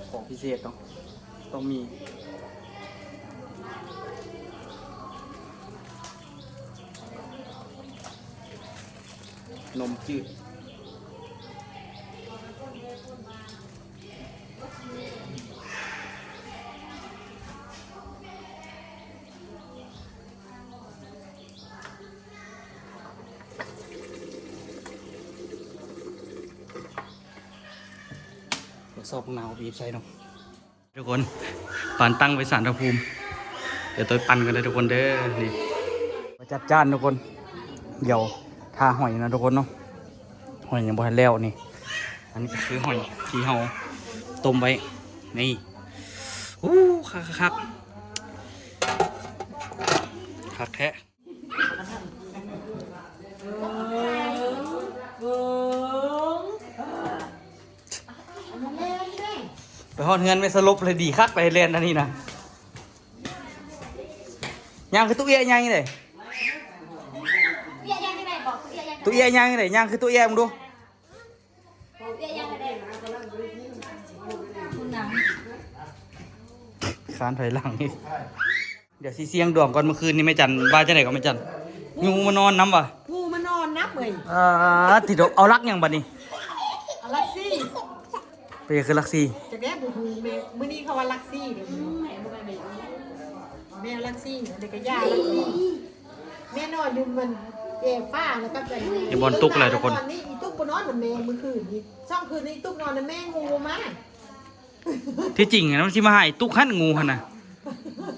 ຂອງພິເສດເນາະ ຕ້ອງມີ ນົມຈືດ. ຊອກນາວບີບໃສ່ເນາະ ທຸກຄົນ. ປານຕັ້ງໄປສານພະພູມ ດຽວໂຕຍປັ່ນກັນເດີທຸກຄົນເດີ. ນີ້ ມາຈັດຈານທຸກຄົນ, ດຽວຖ້າຫອຍນະທຸກຄົນເນາະ, ຫອຍຍັງບໍ່ທັນແລ້ວນີ້. ອັນນີ້ກໍຄືຫອຍທີ່ເຮົາຕົ້ມໄວ້ນີ້. ໂອ້ ຄັກໆ ຄັກແທ້. ໄປຮອດເຮືອນແມ່ສະຫຼົບເລີຍ ດີຄັກ ໄປແລ່ນອັນນີ້ນະ. ຍ່າງຄືຕູ້ເອຍໃຫຍ່ເດ້. ຕູ້ເອຍໃຫຍ່ເດ້. ຍ່າງຄືຕູ້ເອຍ ມຶງດູ. ຄານຖອຍຫຼັງອີກ. ດຽວຊິສ່ຽງດວງກ່ອນ. ມື້ຄືນນີ້ແມ່ຈັນວ່າຈັ່ງໃດກໍແມ່ຈັນ? ມີງູມານອນນຳຫວາ? ງູມານອນນຳເອີຍ. ອ່າ ຕິດ ເອົາຫຼັກຫຍັງບັດນີ້? ເອົາຫຼັກສີ່. ເປັນຫຍັງຄືຫຼັກສີ່? ຈັກແດ່ ບໍ່ຮູ້ແມ່. ມື້ນີ້ເຂົາວ່າຫຼັກສີ່ເດ້. ອືມ ແມ່ບໍ່ແມ່ນແມ່. ແມ່ເອົາຫຼັກສີ່ ແລ້ວກໍຢ່າຫຼັກສີ່. ແມ່ນອນຢູ່ມັນແຈຟ້ານະກັບອັນ ຢູ່ບ່ອນຕຸກແຫຼະທຸກຄົນ. ນອນນີ້ ອີຕຸກບໍ່ນອນນຳແມ່ມື້ຄືນນີ້. ສອງຄືນນີ້ ອີຕຸກນອນນຳແມ່ ງູມາ. ທີ່ຈິງນະ ມັນຊິມາຫາອີຕຸກຫັ້ນ ງູຫັ້ນນະ.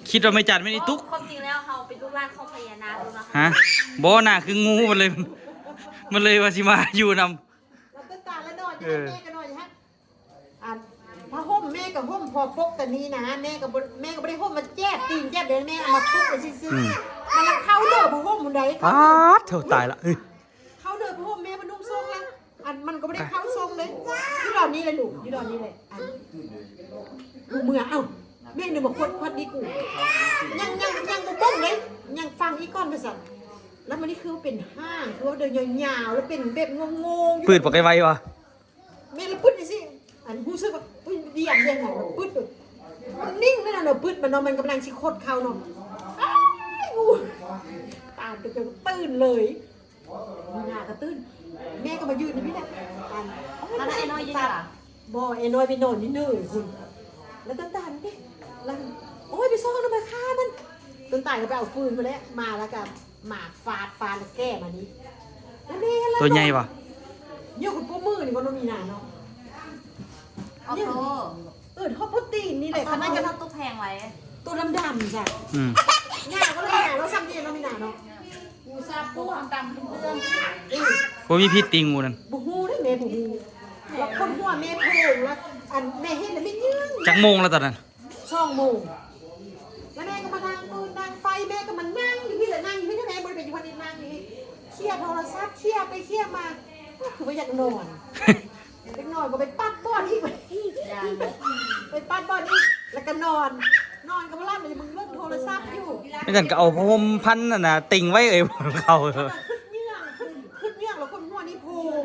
ຄິດວ່າແມ່ຈັນແມ່ນອີຕຸກ. ຄວາມຈິງແລ້ວເຮົາເປັນລູກຫຼານຂອງພະຍານາກເນາະ. ຮະ? ບໍ່ນະ ຄືງູ ມັນເລີຍ ມັນເລີຍວ່າຊິມາຢູ່ນຳ. ເອີ ແມ່ກໍນອນຢູ່ຫັ້ນ ອັນ ຜ້າຫົ່ມແມ່ກໍຫົ່ມພໍປົກຕານີ້ນະ. ແມ່ກໍບໍ່ ແມ່ກໍບໍ່ໄດ້ຫົ່ມມາແຈບຕີນແຈບເດ້ ແມ່ເອົາມາປຸກໄວ້ຊື່ໆ. ອືມ ມັນລະເຂົ້າເດີຜ້າຫົ່ມພຸ້ນໃດ. ປາດໂທ້ ຕາຍລະ. ເອີ ເຂົ້າເດີຜ້າຫົ່ມແມ່ ມັນນຸ່ງຊົງລະ. ອັນ ມັນກໍບໍ່ໄດ້ເຂົ້າຊົງເດ້. ຢູ່ດອນນີ້ແຫຼະລູກ ຢູ່ດອນນີ້ແຫຼະ. ອັນ ກູເມືອ ເອົ້າ ແມ່ນບໍ່ ຄວັດ ຄວັດນີ້ກູ ຍັງ ຍັງ ຍັງບໍ່ປົງເດ້. ຍັງຟັງອີກກ່ອນວ່າຊັ້ນ. ແລ້ວມັນນີ້ຄືເປັນຫ້າງ ຄືວ່າເດີຍາວໆ ແລ້ວເປັນແບບງອງໆຢູ່ ປືດປາກໄກໄວວະ. ແມ່ນລະປຶດຈັ່ງຊີ້ ອັນ ຮູ້ສຶກວ່າ ຕຽມເດ້ນະ ປຶດ ມັນນິ່ງນັ້ນນະ ປຶດ ມັນເນາະ ມັນກຳລັງຊິຄົດເຂົ້າເນາະ ອ້າຍ ອູ ຕາຕື່ນ ກະຕື່ນເລີຍ ໜ້າກະຕື່ນ ແມ່ກະມາຢືນຢູ່ພີ້ແຫຼະ ອັນ ອັນນັ້ນໄອ້ນ້ອຍຢູ່ນີ້ຫວາ? ບໍ່ ໄອ້ນ້ອຍໄປນອນຢູ່ເນີພຸ້ນ ແລ້ວຕົ້ນຕານເດ້ ແລ້ວ ໂອ້ຍ ໄປຊອກນຳມາຂ້າມັນ ຕົ້ນຕານກະໄປເອົາຟືນພຸ້ນແຫຼະ ມາແລ້ວກະ ໝາກຟາດ ຟາດແລ້ວແກ້ມານີ້ ແລ້ວແມ່ ໂຕໃຫຍ່ຫວາ? ຍືດກວ່າປູມື້ນີ້ບໍ່ ນ້ອງມີນາເນາະ ເອົາໂຕ ເອີ ເຮົາໂປຣຕີນນີ້ແຫຼະ ເອົາໂຕ ຂະໜາດກັນ ເອົາໂຕແພງໄວ້ ໂຕດຳໆ ຈ້ະ ອືມ ຍາກກວ່ານ້ອງມີນາເນາະ ຊ່ຳນີ້ນ້ອງມີນາເນາະ ໝູສັບ ປູດຳໆ ເອີ ບໍ່ມີພິດຕິງໝູນັ້ນ ບໍ່ຮູ້ເດ້ ແມ່ບໍ່ຮູ້ ແລ້ວຄົນຫົວແມ່ໂພງ ແລ້ວ ອັນ ແມ່ເຫັນແລ້ວແມ່ຍືນ ຈັກໂມງແລ້ວຕອນນັ້ນ? ສອງໂມງ ແລ້ວແມ່ກະມາດັງຟືນດັງໄຟ ແມ່ກະມານັ່ງຢູ່ພີ້ແຫຼະ ນັ່ງຢູ່ພີ້ ແມ່ບໍ່ໄດ້ໄປຢູ່ຫັ້ນ ນັ່ງຢູ່ພີ້ ເຄຍໂທລະສັບ ເຄຍໄປເຄຍມາ ຄືວ່າຢາກນອນ ຢາກນອນກະໄປປັດບ່ອນອີກ ໄປປັດບ່ອນອີກ ແລ້ວກະນອນ ນອນກະບໍ່ຫຼັບ ແລ້ວຍັງເບິ່ງໂທລະສັບຢູ່ ແມ່ນຫຍັງກະເອົາຜ້າຫົ່ມພັນຫັ້ນນະ ຕິງໄວ້ເອີຍ ເຂົາ ຄຶດເຫຍື້ອງ ຄຶດເຫຍື້ອງ ແລ້ວຄົນຫົວນີ້ໂພງ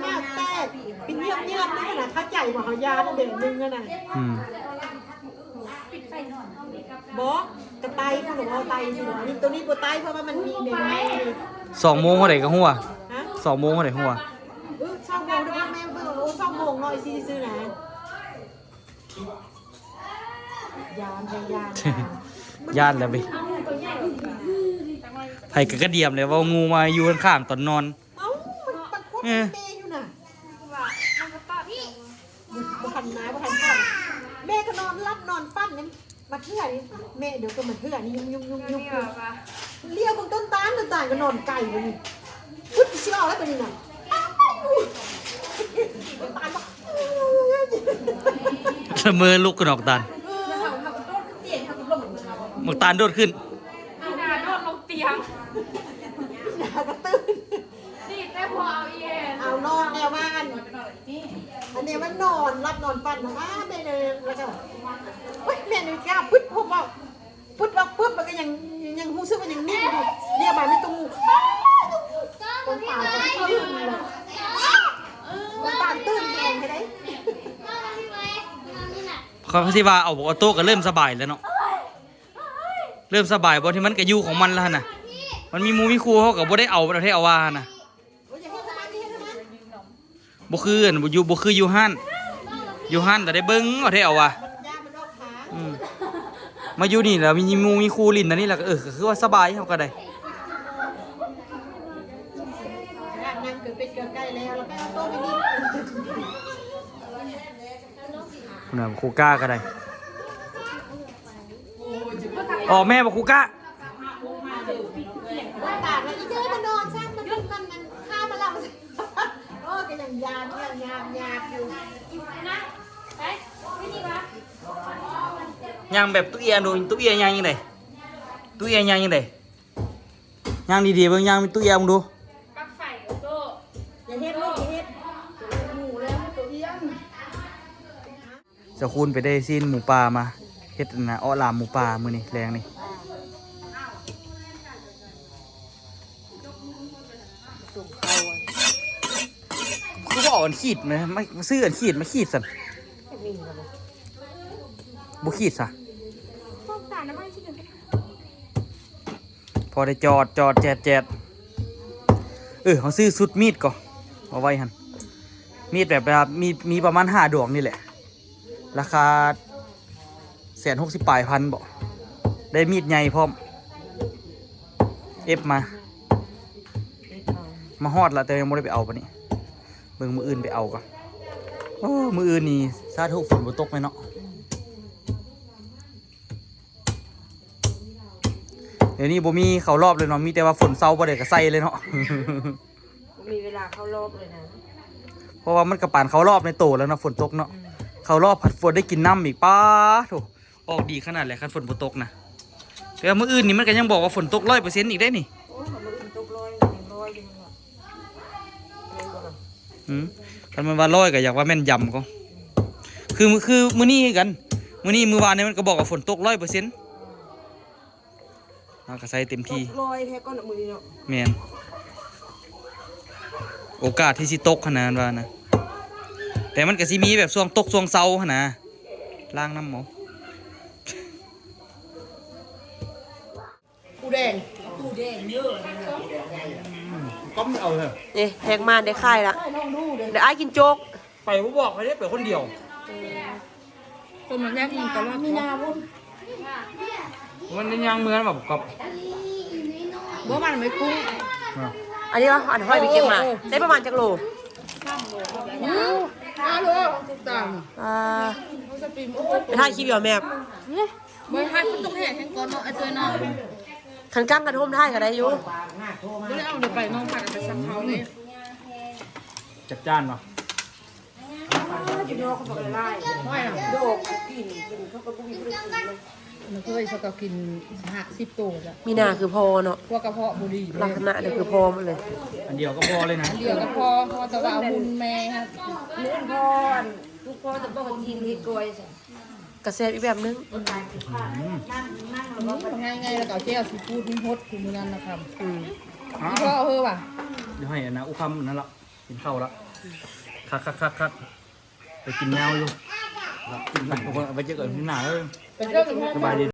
ໜ້າແຕກ ເປັນເຫຍື້ອງໆ ນີ້ຫັ້ນນະ ເຂົ້າໃຈບໍ່ ເຮົາຢ້ານແບບໜຶ່ງຫັ້ນນະ ອືມ ບໍ່ ກະໄຕພຸ້ນ ເວົ້າໄຕຊິເນາະ ອັນນີ້ໂຕນີ້ບໍ່ໄຕ ເພາະວ່າມັນມີແນວໃນ ສອງໂມງເທົ່າໃດກະຫົວ ຮະ ສອງໂມງເທົ່າໃດຫົວ ເອີ ສອງໂມງເດີ ແມ່ເບິ່ງ ໂອ້ ສອງໂມງໜ້ອຍຊິຊື່ນະ ຢ້ານ ຢ້ານ ຢ້ານແລ້ວເວີຍ ໃຜກະກະດຽມແລ້ວ ເວົ້າງູມາຢູ່ຂ້າງໆ ຕອນນອນ ເອົ້າ ມັນ ມັນຄົນ ເອີ ແມ່ຢູ່ນະ ບໍ່ທັນມາ ບໍ່ທັນເຂົ້າ ແມ່ກະນອນຫຼັບນອນຝັນນີ້ ມາເທື່ອນີ້ ແມ່ດຽວກະມາເທື່ອນີ້ ຍຸບໆໆໆ ຫຼຽວເບິ່ງຕົ້ນຕານ ຕົ້ນຕານກະນອນໄກບາດນີ້ ປຶດ ຊິອອກແລ້ວບາດນີ້ນະ ອ້າວ ຕົ້ນຕານບອກ ສະເໝີລຸກຂຶ້ນອອກຕານ ເອີ ບັກຕານໂດດຂຶ້ນ ໜ້າໂດດລົງຕຽງ ໜ້າກະຕື່ນ ດີແຕ່ບໍ່ເອົາອີ່ແອນ ເອົານອນແລ້ວວ່າ ອັນ ອັນນີ້ມັນນອນ ຫຼັບນອນຝັນນະ ວ່າແມ່ເດີ ແລ້ວກະ ໂອ້ຍ ແມ່ນກະປຶດ ພວກເວົ້າ ປຶດອອກປຶບ ມັນກະຍັງ ຍັງຮູ້ສຶກວ່າຍັງນິ່ງຢູ່ ເນຍບາດນີ້ໂຕໝູ ໂຕຕາກະຕື່ນ ໂຕຕາກະຕື່ນແຮງເດ ເຂົາຊິວ່າເອົາ ເອົາໂຕກະເລີ່ມສະບາຍແລ້ວເນາະ ເລີ່ມສະບາຍ ບ່ອນທີ່ມັນກະຢູ່ຂອງມັນແລ້ວຫັ້ນນະ ມັນມີໝູ່ມີຄູ່ ເຮົາກະບໍ່ໄດ້ເອົາ ເອົາແທ້ເອົາວ່າຫັ້ນນະ ບໍ່ຄື ບໍ່ຢູ່ ບໍ່ຄືຢູ່ຮ້ານ ຢູ່ຮ້ານລະໄດ້ເບິ່ງເອົາແທ້ເອົາວ່າ ອືມ ມາຢູ່ນີ້ລະມີໝູ່ມີຄູ່ຫຼິ້ນອັນນີ້ລະ ເອີ ກະຄືວ່າສະບາຍ ເຮົາກະໄດ້ ພຸ້ນນະ ຄູກ້າກະໄດ້ ອໍ ແມ່ ບັກຄູກ້າ ຍ່າງແບບຕຸເອຍດູ ຕຸເອຍຍ່າງຈັ່ງໃດ ຕຸເອຍຍ່າງຈັ່ງໃດ ຍ່າງດີໆ ເບິ່ງ ຍ່າງຕຸເອຍເບິ່ງດູ ປັກໄຟໂຕ ຢ່າເຮັດລູກ ຢ່າເຮັດ ໝູແລ້ວໂຕອຽງ ສາວຄູນໄປໄດ້ຊີ້ນໝູປ່າມາ ເຮັດອັນນະ ເອາະລາມໝູປ່າມື້ນີ້ ແລງນີ້ ຄືບໍ່ເອົາອັນຂີດມາ ມາຊື້ອັນຂີດມາຂີດຊັ້ນ ບໍ່ຂີດຊະ ພໍໄດ້ຈອດ ຈອດ ແຈດ ແຈດ ເອີ ເຮົາຊື້ຊຸດມີດກໍເອົາໄວ້ຫັ້ນ ມີດແບບວ່າ ມີ ມີປະມານຫ້າດວງນີ້ແຫຼະ ລາຄາແສນຫົກສິບປາຍພັນບໍ ໄດ້ມີດໃຫຍ່ພ້ອມ ເອັຟມາ ມາຮອດລະ ແຕ່ຍັງບໍ່ໄດ້ໄປເອົາປານນີ້ ເບິ່ງມື້ອື່ນໄປເອົາກ່ອນ ໂອ້ ມື້ອື່ນນີ້ສາທຸຝົນບໍ່ຕົກແມ່ນເນາະ. ດຽວນີ້ບໍ່ມີເຂົ້າລອບເລີຍເນາະ ມີແຕ່ວ່າຝົນເຊົາບໍ່ໄດ້ກະໃສ່ເລີຍເນາະ ບໍ່ມີເວລາເຂົ້າລອບເລີຍນະ ເພາະວ່າມັນກະປານເຂົ້າລອບໃນໂຕແລ້ວເນາະ ຝົນຕົກເນາະ ອືມ ເຂົ້າລອບພັດຝົນໄດ້ກິນນ້ຳອີກ ປາໂທ້ ອອກດີຂະໜາດແຫຼະ ຄັນຝົນບໍ່ຕົກນະ ແຕ່ວ່າມື້ອື່ນນີ້ມັນກະຍັງບອກວ່າຝົນຕົກຮ້ອຍເປີເຊັນອີກເດ້ນີ້ ໂອ້ຍ ມື້ອື່ນຕົກຮ້ອຍ ຍັງຮ້ອຍຢູ່ຫັ້ນແຫຼະ. ອືມ ຄັນມັນວ່າຮ້ອຍກະຢາກວ່າແມ່ນຢຳກໍ ຄື ຄືມື້ນີ້ຄືກັນ ມື້ນີ້ ມື້ວານນີ້ມັນກະບອກວ່າຝົນຕົກຮ້ອຍເປີເຊັນ ເຮົາກະໃສ່ເຕັມທີ່ ຕົກຮ້ອຍແທ້ກ່ອນນະມື້ນີ້ເນາະ ແມ່ນ ໂອກາດທີ່ຊິຕົກຫັ້ນນະ ມັນວ່ານະ ຕ່ມັນກໍຊິມີແບບຊ່ວງຕົກຊ່ວງເຊົາຫັ້ນນະ ລ້າງນ້ຳເອົາ. ປູແດງ ກໍບໍ່ເອົາເລີຍ ນີ້ແຮກມາໄດ້ຂາຍລະ ໄດ້ອ້າຍກິນໂຈກ ໄປບໍ່ບອກໃຜເດ້ ໄປຄົນດຽວ. ຄົນມັນແຍກເງິນຕະຫຼອດ ມີນາພຸ້ນ ມັນໄດ້ຍ່າງເມືອແບບກັບ ບໍ່ ມັນໄມ່ກຸ້ງ. ອັນນີ້ວະ ອັນຫ້ອຍໄປເກັບມາ ເອີ ໄດ້ປະມານຈັກໂລ? ອືມ ຫ້າໂລ ອ່າ ໄປຖ່າຍຄລິບຢູ່ແມບ ບໍ່ໄດ້ຖ່າຍ ມັນຕ້ອງແຫ້ງກ່ອນເນາະ ໄອ້ຕົວເນາະ. ຄັນກ້າງກັນໂຮມຖ່າຍກໍໄດ້ຢູ່ ບໍ່ໄດ້ເອົາໄປ ນ້ອງພາກັນໄປສັກເຂົາເດ້. ຈັດຈ້ານເນາະ ຢູ່ນອກເຂົາບໍ່ໄດ້ຫຼາຍ ໂດກກິນ ເຂົາກໍບໍ່ມີຜູ້ໃດກິນເລີຍ. ມັນເຄີຍສັກກໍກິນຫ້າສິບໂຕລະ ມີໜ້າຄືພໍ່ເນາະ ພວກກະເພາະບໍ່ດີ ລັກສະນະນີ້ຄືພໍ່ໝົດເລີຍ ອັນດຽວກໍພໍເລີຍນະ ອັນດຽວກໍພໍ ເພາະແຕ່ວ່າຫຸ່ນແມ່ ຫຸ່ນພໍ່ ທຸກພໍ່ແຕ່ບໍ່ກິນເຮັດກ້ອຍຊະ. ກະແຊບອີກແບບໜຶ່ງ ອືມ ງ່າຍໆ ແລ້ວກໍເອົາແຈ່ວຊີຟູດນີ້ຫົດຄືມື້ນັ້ນນະຄຳ. ອືມ ອີ່ພໍ່ເຮີວ່າ ດຽວໃຫ້ອັນນະອຸຄຳນັ້ນລະ ກິນເຂົ້າລະ ຄັກໆໆໆ ໄປກິນຍາວຢູ່ ໄປເຈີກັນທີ່ໜ້າເອີຍ ໄປເຈີກັນ ສະບາຍດີ.